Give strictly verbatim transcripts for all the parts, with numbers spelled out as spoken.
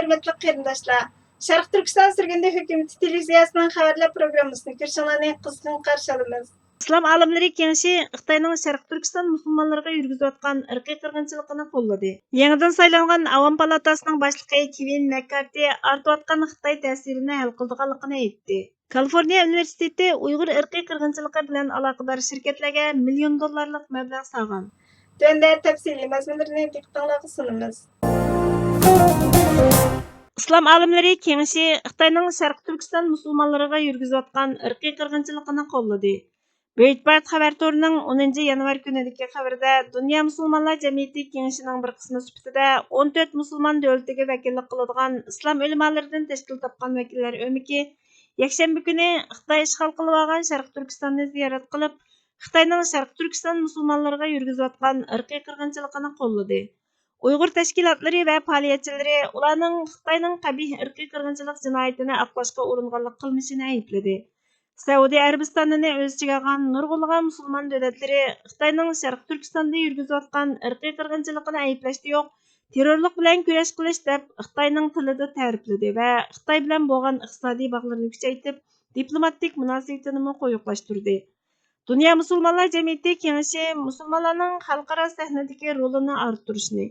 ھۆرمەتلىك قېرىنداشلار، شەرقىي تۈركىستان سۈرگۈندە ھۆكۈمىتى تېلېۋىزىيەسىنىڭ خەۋەرلەر پروگراممىسىنى كۆرۈشۈڭلارنى قىزغىن قارشى ئالىمىز. ئىسلام ئالىملىرى كېڭىشى خىتاينىڭ شەرقىي تۈركىستان مۇسۇلمانلىرىغا يۈرگۈزۈۋاتقان ئىرقىي قىرغىنچىلىقىنى قوللىدى. يېڭىدىن سايلانغان ئاۋام پالاتاسىنىڭ باشلىقى كېۋىن مەككارتى ئارتىۋاتقان خىتاي تەسىرىنى ھەل قىلىدىغانلىقىنى ئېيتتى. كالىفورنىيە ئۇنىۋېرسىتېتى ئۇيغۇر ئىرقىي قىرغىنچىلىقى بىلەن ئالاقىدار شىركەتلەرگە مىليون دوللارلىق مەبلەغ سالغان. تۆۋەندە تەپسىلىي مەزمۇنلىرىنى دىققىتىڭلارغا سۇنىمىز. ئىسلام ئالىملىرى كېڭىشى خىتاينىڭ شەرقىي تۈركىستان مۇسۇلمانلىرىغا يۈرگۈزۈۋاتقان ئىرقىي قىرغىنچىلىقىنى قوللىدى. بېيتبارت خەۋەر تورىنىڭ ئونىنچى يانۋار كۈنىدىكى خەۋىرىدە، دۇنيا مۇسۇلمانلار جەمئىيىتى كېڭىشىنىڭ بىر قىسمى سۈپىتىدە ئون تۆت مۇسۇلمان دۆلىتىگە ۋەكىللىك قىلىدىغان ئىسلام ئۆلىمالىرىدىن تەشكىل تاپقان ۋەكىللەر ئۆمىكى يەكشەنبە كۈنى خىتاي ئىشغال قىلىۋالغان شەرقىي تۈركىستاننى زىيارەت قىلىپ، خىتاينىڭ شەرقىي تۈركىستان مۇسۇلمانلىرىغا يۈرگۈزۈۋاتقان ئىرقىي قىرغىنچىلىقىنى قوللىدى. ئۇيغۇر تەشكىلاتلىرى ۋە پائالىيەتچىلىرى ئۇلارنىڭ خىتاينىڭ قەبىھ ئىرقىي قىرغىنچىلىق جىنايىتىنى ئاقلاشقا ئۇرۇنغانلىق قىلمىشىنى ئەيىبلىدى. سەئۇدى ئەرەبىستانىنى ئۆز ئىچىگە ئالغان نۇرغۇنلىغان مۇسۇلمان دۆلەتلىرى خىتاينىڭ شەرقىي تۈركىستاندا يۈرگۈزۈۋاتقان ئىرقىي قىرغىنچىلىقىنى ئەيىبلەشتە يوق، تېررورلۇق بىلەن كۈرەش قىلىش دەپ خىتاينىڭ تىلىدا تەرىپلىدى ۋە خىتاي بىلەن بولغان ئىقتىسادىي باغلىرىنى كۈچەيتىپ، دىپلوماتىك مۇناسىۋىتىنىمۇ قويۇقلاشتۇردى. دۇنيا مۇسۇلمانلار جەمئىيىتى كېڭىشى مۇسۇلمانلارنىڭ خەلقئارا سەھنىدىكى رولىنى ئارتتۇرۇشنى،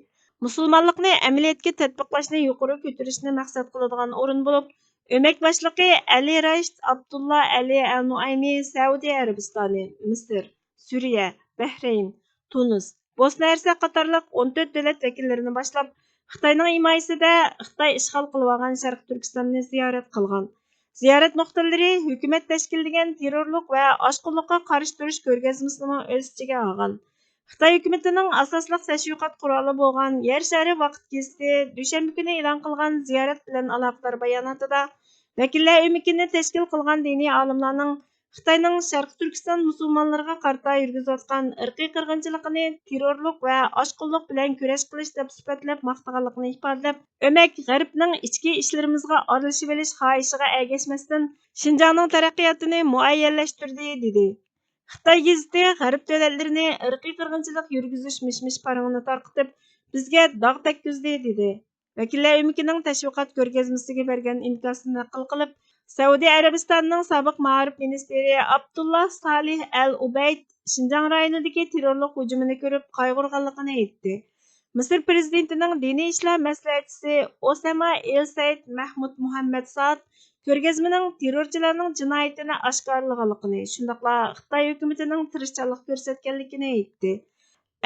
مۇسۇلمانلىقنى ئەمەلىيەتكە تەتبىقلاشنى يۇقىرى كۆتۈرۈشنى مەقسەت قىلىدىغان ئورۇن بولۇپ، ئۆمەك باشلىقى ئەلى راشىد ئابدۇللا ئەلى ئەل نۇئەيمى سەئۇدى ئەرەبىستانى، مىسىر، سۈرىيە، بەھرەين، تۇنىس، بوسنا ھەرسەك قاتارلىق ئون تۆت دۆلەت ۋەكىللىرىنى باشلاپ، خىتاينىڭ ھىمايىسىدە خىتاي ئىشغال قىلىۋالغان شەرقىي تۈركىستاننى زىيارەت قىلغان. زىيارەت نۇقتىلىرى ھۆكۈمەت تەشكىللىگەن تېررورلۇق ۋە ئاشقۇنلۇققا قارشى تۇرۇش كۆرگەزمىسىنىمۇ ئۆز ئىچىگە ئالغان. خىتاي ھۆكۈمىتىنىڭ ئاساسلىق تەشۋىقات قورالى بولغان يەر شارى ۋاقىت گېزىتى دۈشەنبە كۈنى ئېلان قىلغان زىيارەت بىلەن ئالاقىدار باياناتىدا، ۋەكىللەر ئۆمىكىنى تەشكىل قىلغان دىنىي ئالىملارنىڭ خىتاينىڭ شەرقىي تۈركىستان مۇسۇلمانلىرىغا قارىتا يۈرگۈزۈۋاتقان ئىرقىي قىرغىنچىلىقىنى تېررورلۇق ۋە ئاشقۇنلۇق بىلەن كۈرەش قىلىش دەپ سۈپەتلەپ ماختىغانلىقىنى ئىپادىلەپ، ئۆمەك غەربنىڭ ئىچكى ئىشلىرىمىزغا ئارىلىشىۋېلىش خاھىشىغا ئەگەشمەستىن، شىنجاڭنىڭ تەرەققىياتىنى مۇئەييەنلەشتۈردى، دېدى. خىتاي گېزىتى غەرب دۆلەتلىرىنى ئىرقىي قىرغىنچىلىق يۈرگۈزۈش مىش-مىش پارىڭىنى تارقىتىپ، بىزگە داغ تەگكۈزدى، دېدى. ۋەكىللەر ئۆمىكىنىڭ تەشۋىقات كۆرگەزمىسىگە بەرگەن ئىنكاسىنى نەقىل قىلىپ، سەئۇدى ئەرەبىستانىنىڭ سابىق مائارىپ مىنىستىرى ئابدۇللا سالىھ ئەل ئۇبەيد شىنجاڭ رايونىدىكى تېررورلۇق ھۇجۇمىنى كۆرۈپ قايغۇرغانلىقىنى ئېيتتى. مىسىر پىرېزىدېنتىنىڭ دىنىي ئىشلار مەسلىھەتچىسى ئوساما ئېل سەئىد مەھمۇد مۇھەممەد سائد كۆرگەزمىنىڭ تېررورچىلارنىڭ جىنايىتىنى ئاشكارىلىغانلىقىنى، شۇنداقلا خىتاي ھۆكۈمىتىنىڭ تىرىشچانلىق كۆرسەتكەنلىكىنى ئېيتتى.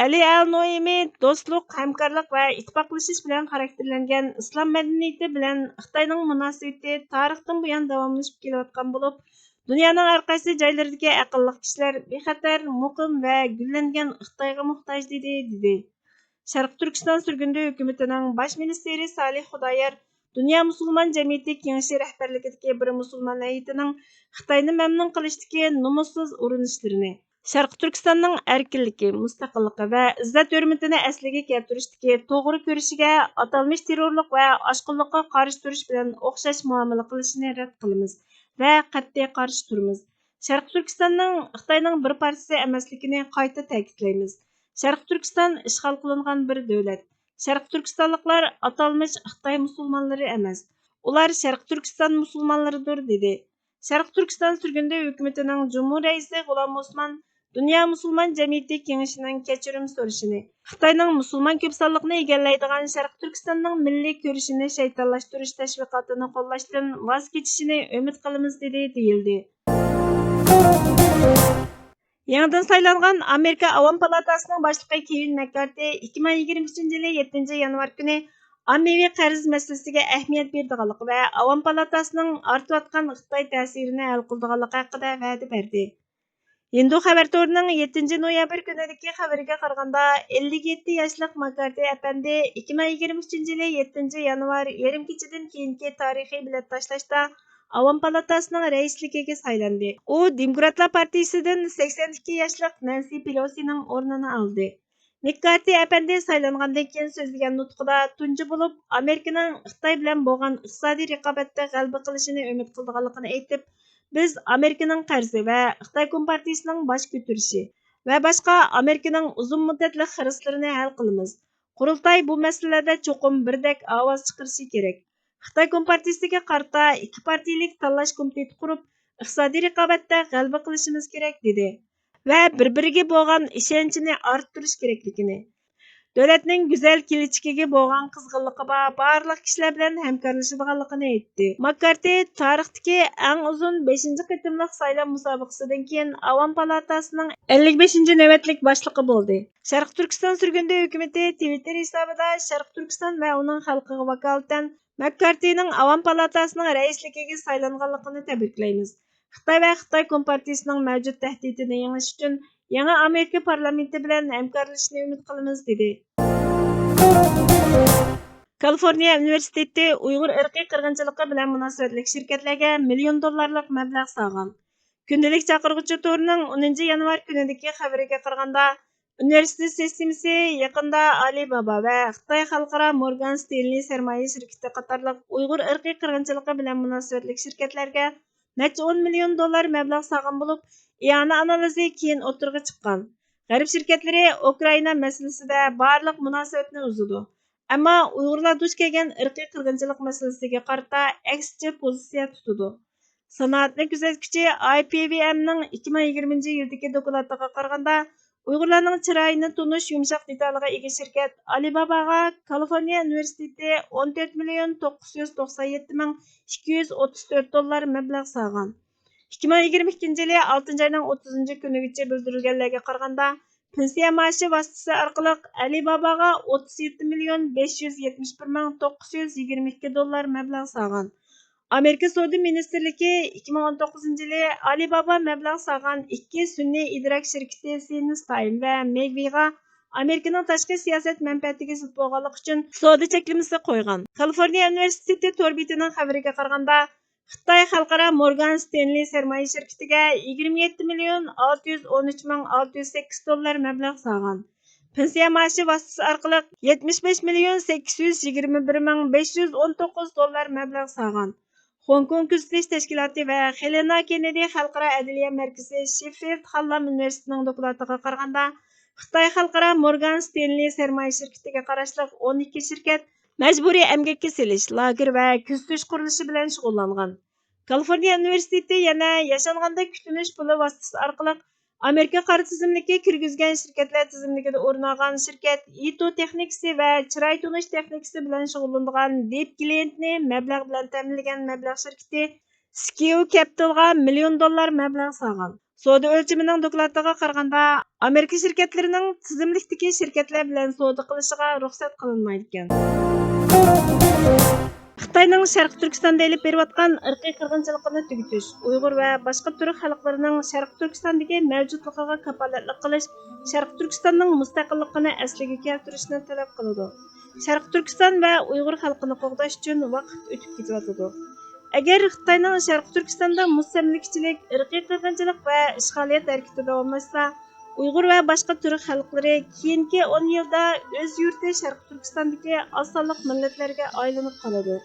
ئەلى ئەل نوئىمى دوستلۇق، ھەمكارلىق ۋە ئىتتىپاقلىشىش بىلەن خاراكتېرلەنگەن ئىسلام مەدەنىيىتى بىلەن خىتاينىڭ مۇناسىۋىتى تارىختىن بۇيان داۋاملىشىپ كېلىۋاتقان بولۇپ، دۇنيانىڭ ھەر قايسى جايلىرىدىكى ئەقىللىق كىشىلەر بىخەتەر، مۇقىم ۋە گۈللەنگەن خىتايغا موھتاج، دېدى، دېدى. شەرقىي تۈركىستان سۈرگۈندە ھۆكۈمىتىنىڭ باش مىنىستىرى سالىھ خۇدايار دۇنيا مۇسۇلمان جەمئىيىتى كېڭىشى رەھبەرلىكىدىكى بىر مۇسۇلمان ھەيئىتىنىڭ خىتاينى مەمنۇن قىلىشتىكى نومۇسسىز ئۇرۇنۇشلىرىنى، شەرقىي تۈركىستاننىڭ ئەركىنلىكى، مۇستەقىللىقى ۋە ئىززەت-ھۆرمىتىنى ئەسلىگە كەلتۈرۈشتىكى توغرا كۈرىشىگە ئاتالمىش تېررورلۇق ۋە ئاشقۇنلۇققا قارشى تۇرۇش بىلەن ئوخشاش مۇئامىلە قىلىشىنى رەت قىلىمىز ۋە قەتئىي قارشى تۇرىمىز. شەرقىي تۈركىستاننىڭ خىتاينىڭ بىر پارچىسى ئەمەسلىكىنى قايتا تەكىتلەيمىز. شەرقىي تۈركىستان ئىشغال قىلىنغان بىر دۆلەت. شەرقىي تۈركىستانلىقلار ئاتالمىش خىتاي مۇسۇلمانلىرى ئەمەس. ئۇلار شەرقىي تۈركىستان مۇسۇلمانلىرىدۇر، دېدى. شەرقىي تۈركىستان سۈرگۈندە ھۆكۈمىتىنىڭ جۇمھۇر رەئىسى غۇلام ئوسمان دۇنيا مۇسۇلمان جەمئىيىتى كېڭىشىنىڭ كەچۈرۈم سورىشىنى، خىتاينىڭ مۇسۇلمان كۆپ سانلىقنى ئىگىلەيدىغان شەرقىي تۈركىستاننىڭ مىللىي كۈرىشىنى شەيتانلاشتۇرۇش تەشۋىقاتىنى قوللاشتىن ۋاز كېچىشىنى ئۈمىد قىلىمىز، دېدى، دېيىلدى. يېڭىدىن سايلانغان ئامېرىكا ئاۋام پالاتاسىنىڭ باشلىقى كېۋىن مەككارتى ئىككى مىڭ يىگىرمە ئۈچىنچى يىلى يەتتىنچى يانۋار كۈنى ئاممىۋى قەرز مەسىلىسىگە ئەھمىيەت بېرىدىغانلىقى ۋە ئاۋام پالاتاسىنىڭ ئارتىۋاتقان خىتاي تەسىرىنى ھەل قىلىدىغانلىقى ھەققىدە ۋەدە بەردى. ھىندۇ خەۋەر تورىنىڭ يەتتىنچى نويابىر كۈنىدىكى خەۋىرىگە قارىغاندا، ئەللىك يەتتە ياشلىق ماكارتى ئەپەندى ئىككى مىڭ يىگىرمە ئۈچىنچى يىلى يەتتىنچى يانۋار يېرىم كېچىدىن كېيىنكى تارىخىي بېلەت تاشلاشتا ئاۋام پالاتاسىنىڭ رەئىسلىكىگە سايلاندى. ئۇ دېموكراتلار پارتىيىسىدىن سەكسەن ئىككى ياشلىق نەنسى پېلوسىنىڭ ئورنىنى ئالدى. مېككارتى ئەپەندى سايلانغاندىن كېيىن سۆزلىگەن نۇتقىدا تۇنجى بولۇپ ئامېرىكىنىڭ خىتاي بىلەن بولغان ئىقتىسادىي رىقابەتتە غەلىبە قىلىشىنى ئۈمىد قىلىدىغانلىقىنى ئېيتىپ، بىز ئامېرىكىنىڭ قەرزى ۋە خىتاي كومپارتىيىسىنىڭ باش كۆتۈرۈشى ۋە باشقا ئامېرىكىنىڭ ئۇزۇن مۇددەتلىك خىرىسلىرىنى ھەل قىلىمىز. قۇرۇلتاي بۇ مەسىلىلەردە چوقۇم بىردەك ئاۋاز چىقىرىشى كېرەك. خىتاي كومپارتىيىسىگە قارىتا ئىككى پارتىيىلىك تاللاش كومىتېتى قۇرۇپ، ئىقتىسادىي رىقابەتتە غەلىبە قىلىشىمىز كېرەك، دېدى ۋە بىر-بىرىگە بولغان ئىشەنچنى ئارتتۇرۇش كېرەكلىكىنى، دۆلەتنىڭ گۈزەل كېلىچىكىگە بولغان قىزغىنلىقى بار بارلىق كىشىلەر بىلەن ھەمكارلىشىدىغانلىقىنى ئېيتتى. ماككارتى تارىختىكى ئەڭ ئۇزۇن بەشىنچى قېتىملىق سايلام مۇسابىقىسىدىن كېيىن ئاۋام پالاتاسىنىڭ ئەللىك بەشىنچى نۆۋەتلىك باشلىقى بولدى. شەرقىي تۈركىستان سۈرگۈندە ھۆكۈمىتى تىۋىتتېر ھېسابىدا شەرقىي تۈركىستان ۋە ئۇنىڭ خەلقىگە ۋاكالىتەن ماككارتىنىڭ ئاۋام پالاتاسىنىڭ رەئىسلىكىگە سايلانغانلىقىنى تەبرىكلەيمىز. خىتاي ۋە خىتاي كومپارتىيىسىنىڭ مەۋجۇت تەھدىتىنى يېڭىش ئۈچۈن يېڭى ئامېرىكا پارلامېنتى بىلەن ھەمكارلىشىشنى ئۈمىد قىلىمىز، دېدى. كالىفورنىيە ئۇنىۋېرسىتېتى ئۇيغۇر ئىرقىي قىرغىنچىلىقى بىلەن مۇناسىۋەتلىك شىركەتلەرگە مىليون دوللارلىق مەبلەغ سالغان. كۈندىلىك چاقىرغۇچى تورىنىڭ ئونىنچى يانۋار كۈنىدىكى خەۋىرىگە قارىغاندا، ئۇنىۋېرسىتېت سىستېمىسى يېقىندا ئالىبابا ۋە خىتاي خەلقئارا مورگان ستېنلى سەرمايە شىركىتى قاتارلىق ئۇيغۇر ئىرقىي قىرغىنچىلىقى بىلەن مۇناسىۋەتلىك شىركەتلەرگە نەچچە ئون مىليون دوللار مەبلەغ سالغان بولۇپ، ئىئانە ئانالىزى كېيىن ئوتتۇرىغا چىققان. غەرب شىركەتلىرى ئۇكرائىنا مەسىلىسىدە بارلىق مۇناسىۋەتنى ئۈزىدۇ، ئەمما ئۇيغۇرلار دۇچ كەلگەن ئىرقىي قىرغىنچىلىق مەسىلىسىگە قارىتا ئەكسىچە پوزىتسىيە تۇتىدۇ. سانائەتنى كۆزەتكۈچى ئاي پى ۋى ئېمنىڭ ئىككى مىڭ يىگىرمىنچى يىلدىكى دوكلاتىغا قارىغاندا، ئۇيغۇرلارنىڭ چىرايىنى تونۇش يۇمشاق دېتالىغا ئىگە شىركەت ئالىباباغا كالىفورنىيە ئۇنىۋېرسىتېتى ئون تۆت مىليون توققۇز يۈز توقسان يەتتە مىڭ ئىككى يۈز ئوتتۇز تۆت دوللار مەبلەغ سالغان. ئىككى مىڭ يىگىرمە ئىككىنچى يىلى ئالتىنچى ئاينىڭ ئوتتۇزىنچى كۈنىگىچە بىلدۈرۈلگەنلەرگە قارىغاندا، پېنسىيە مائاشى ۋاسىتىسى ئارقىلىق ئەلىباباغا ئوتتۇز يەتتە مىليون بەش يۈز يەتمىش بىر مىڭ توققۇز يۈز يىگىرمە ئىككى دوللار مەبلەغ سالغان. ئامېرىكا سودا مىنىستىرلىكى ئىككى مىڭ ئون توققۇزىنچى يىلى ئالىبابا مەبلەغ سالغان ئىككى سۈنئىي ئىدراك شىركىتى سىنستايم ۋە مېگۋىغا ئامېرىكىنىڭ تاشقى سىياسەت مەنپەئەتىگە زىت بولغانلىقى ئۈچۈن سودا چەكلىمىسى قويغان. كالىفورنىيە ئۇنىۋېرسىتېتى تور بېتىنىڭ خەۋىرىگە قارىغاندا، خىتاي خەلقئارا مورگان ستېنلى سەرمايە شىركىتىگە يىگىرمە يەتتە مىليون ئالتە يۈز ئون ئۈچ مىڭ ئالتە يۈز سەككىز دوللار مەبلەغ سالغان. پېنسىيە مائاشى ۋاسىتىسى ئارقىلىق يەتمىش بەش مىليون سەككىز يۈز يىگىرمە بىر مىڭ بەش يۈز ئون توققۇز دوللار مەبلەغ سالغان. خوڭكوڭ كۆزىتىش تەشكىلاتى ۋە خېلېنا كېننېدى خەلقئارا ئەدلىيە مەركىزى شېففىلد خانلام ئۇنىۋېرسىتېتىنىڭ دوكلاتىغا قارىغاندا، خىتاي خەلقئارا مورگان ستېنلى سەرمايە شىركىتىگە قاراشلىق ئون ئىككى شىركەت مەجبۇرىي ئەمگەككە سېلىش، لاگېر ۋە كۆزىتىش قۇرۇلۇشى بىلەن شۇغۇللانغان. كالىفورنىيە ئۇنىۋېرسىتېتى يەنە ياشانغاندا كۈتۈنۈش پۇلى ۋاسىتىسى ئارقىلىق ئامېرىكا قارا تىزىملىكى كىرگۈزگەن شىركەتلەر تىزىملىكىدە ئورۇن ئالغان شىركەت ئىتو تېخنىكىسى ۋە چىراي تونۇش تېخنىكىسى بىلەن شۇغۇللىنىدىغان دېپ كلىنتنى مەبلەغ بىلەن تەمىنلىگەن مەبلەغ شىركىتى سكىل كەپىتالغا مىليون دوللار مەبلەغ سالغان. سودا ئۆلچىمىنىڭ دوكلاتىغا قارىغاندا، ئامېرىكا شىركەتلىرىنىڭ تىزىملىكتىكى شىركەتلەر بىلەن سودا قىلىشىغا رۇخسەت قىلىنمايدىكەن. خىتاينىڭ شەرقىي تۈركىستاندا ئېلىپ بېرىۋاتقان ئىرقىي قىرغىنچىلىقىنى تۈگىتىش، ئۇيغۇر ۋە باشقا تۈرك خەلقلىرىنىڭ شەرقىي تۈركىستاندىكى مەۋجۇتلۇقىغا كاپالەتلىك قىلىش، شەرقىي تۈركىستاننىڭ مۇستەقىللىقىنى ئەسلىگە كەلتۈرۈشنى تەلەپ قىلىدۇ. شەرقىي تۈركىستان ۋە ئۇيغۇر خەلقىنى قوغداش ئۈچۈن ۋاقىت ئۆتۈپ كېتىۋاتىدۇ. ئەگەر خىتاينىڭ شەرقىي تۈركىستاندا مۇستەملىكىچىلىك، ئىرقىي قىرغىنچىلىق ۋە ئىشغالىيەت ھەرىكىتى داۋاملاشسا، ئۇيغۇر ۋە باشقا تۈرك خەلقلىرى كېيىنكى ئون يىلدا ئۆز يۇرتى شەرقىي تۈركىستاندىكى ئاز سانلىق مىللەتلەرگە ئايلىنىپ قالىدۇ.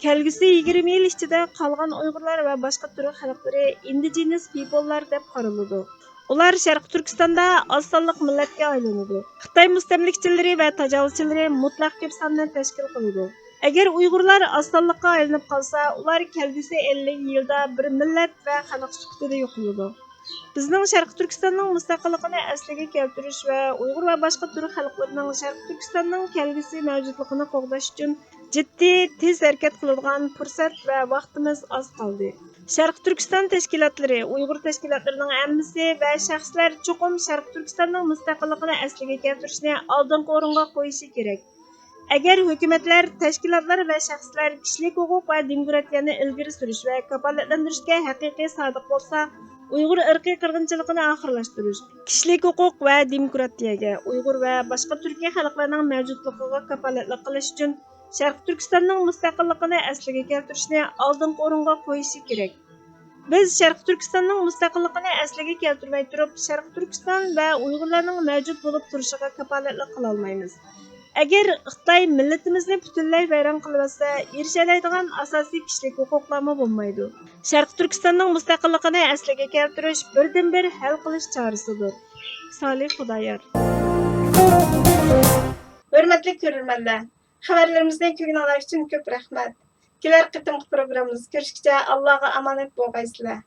كەلگۈسى يىگىرمە يىل ئىچىدە قالغان ئۇيغۇرلار ۋە باشقا تۈرك خەلقلىرى ئىندىجېنەس پىپللار دەپ قارىلىدۇ. ئۇلار شەرقىي تۈركىستاندا ئاز سانلىق مىللەتكە ئايلىنىدۇ. خىتاي مۇستەملىكىچىلىرى ۋە تاجاۋۇزچىلىرى مۇتلەق كۆپ ساننى تەشكىل قىلىدۇ. ئەگەر ئۇيغۇرلار ئاز سانلىققا ئايلىنىپ قالسا، ئۇلار كەلگۈسى ئەللىك يىلدا بىر مىللەت ۋە خەلق سۈپىتىدە يوقىلىدۇ. بىزنىڭ شەرقىي تۈركىستاننىڭ مۇستەقىللىقىنى ئەسلىگە كەلتۈرۈش ۋە ئۇيغۇر ۋە باشقا تۈرك خەلقلىرىنىڭ شەرقىي تۈركىستاننىڭ كەلگۈسى مەۋجۇتلۇقىنى قوغداش ئۈچۈن جىددىي، تېز ھەرىكەت قىلىدىغان پۇرسەت ۋە ۋاقتىمىز ئاز قالدى. شەرقىي تۈركىستان تەشكىلاتلىرى، ئۇيغۇر تەشكىلاتلىرىنىڭ ھەممىسى ۋە شەخسلەر چوقۇم شەرقىي تۈركىستاننىڭ مۇستەقىللىقىنى ئەسلىگە كەلتۈرۈشنى ئالدىنقى ئورۇنغا قويۇشى كېرەك. ئەگەر ھۆكۈمەتلەر، تەشكىلاتلار ۋە شەخسلەر كىشىلىك ھوقۇق ۋە دېموكراتىيەنى ئىلگىرى سۈرۈش ۋە كاپالەتلەندۈرۈشكە ھەقىقىي سادىق بولسا، ئۇيغۇر ئىرقىي قىرغىنچىلىقىنى ئاخىرلاشتۇرۇش، كىشىلىك ھوقۇق ۋە دېموكراتىيەگە، ئۇيغۇر ۋە باشقا تۈركىي خەلقلەرنىڭ مەۋجۇتلۇقىغا كاپالەتلىك قىلىش ئۈچۈن شەرقىي تۈركىستاننىڭ مۇستەقىللىقىنى ئەسلىگە كەلتۈرۈشنى ئالدىنقى ئورۇنغا قويۇشى كېرەك. بىز شەرقىي تۈركىستاننىڭ مۇستەقىللىقىنى ئەسلىگە كەلتۈرمەي تۇرۇپ، شەرقىي تۈركىستان ۋە ئۇيغۇرلارنىڭ مەۋجۇت بولۇپ تۇرۇشىغا كاپالەتلىك قىلالمايمىز. ئەگەر خىتاي مىللىتىمىزنى پۈتۈنلەي ۋەيران قىلىۋەتسە، ئېرىشەلەيدىغان ئاساسىي كىشىلىك ھوقۇقلارمۇ بولمايدۇ. شەرقىي تۈركىستاننىڭ مۇستەقىللىقىنى ئەسلىگە كەلتۈرۈش بىردىنبىر ھەل قىلىش چارىسىدۇر. سالىھ خۇدايار. ھۆرمەتلىك كۆرۈرمەنلەر، خەۋەرلىرىمىزنى كۆرگىنىڭلار ئۈچۈن كۆپ رەھمەت. كېلەر قېتىمقى پروگراممىمىزدا كۆرۈشكىچە ئاللاغا ئامانەت بولغايسىلەر.